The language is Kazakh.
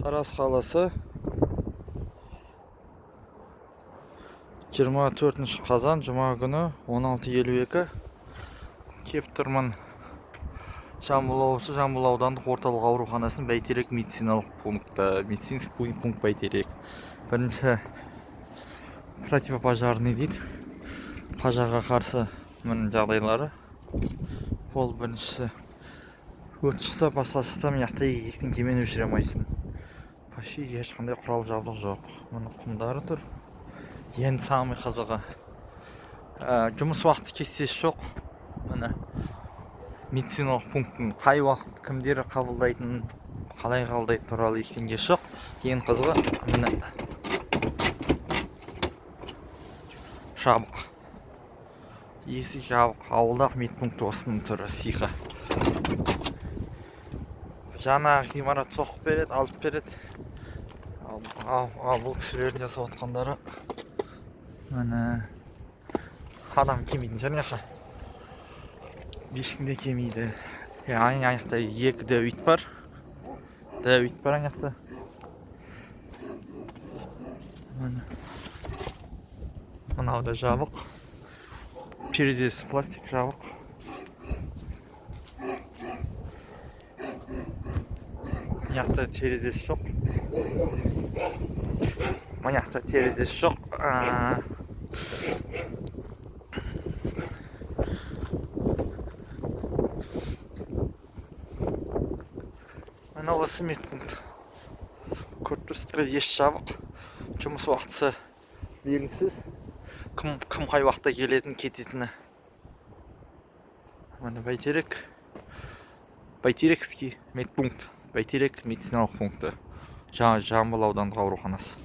Тараз қаласы, 24 қазан, жұма күні, 16:52. Кеп тұрмын Жамбыл облысы, Жамбыл аудандық орталық ауруханасының Бәйтерек медициналық пункті, медицинский пункт Бәйтерек. Бірінші противопожарный дейді, пожарға қарсы. Міне, жағдайлары. Ол біріншісі, өрт шықса, басқа шықса, мына жақта ештеңкемен өшіре алмайсың. Вообще ешқандай құрал жабдық жоқ. Міне, құмдары тұр. Енді самый қызығы, жұмыс уақыты кестесі жоқ. Міне, медициналық пункттің қай уақыт кімдер қабылдайтынын, қалай қабылдайтыны туралы ештеңе жоқ. Ең қызығы, міне, жабық, есік жабық. Ауылдағы медпункт осының түрі сиқы. Жаңа ғимарат соғып береді, алып береді. Ал бұл кісілердің жасап жатқандары, міне, адам келмейтін шығар мына жаққа, ешкім де келмейді. Ана жақта екі дәу ит бар, дәу ит бар ана жақта. Міне, мынау да жабық, терезесі пластик, жабық. Мына жақта терезесі жоқ, мына жақта терезесі жоқ. Міне, осы медпункт, көріп тұрсыздар, есік жабық, жұмыс уақытысы белгісіз, кім кім қай уақытта келетіні, кететіні. Міне, Бәйтерек, Бәйтерекский медпункт, Бәйтерек медициналық пункті, Жамбыл аудандық ауруханасы.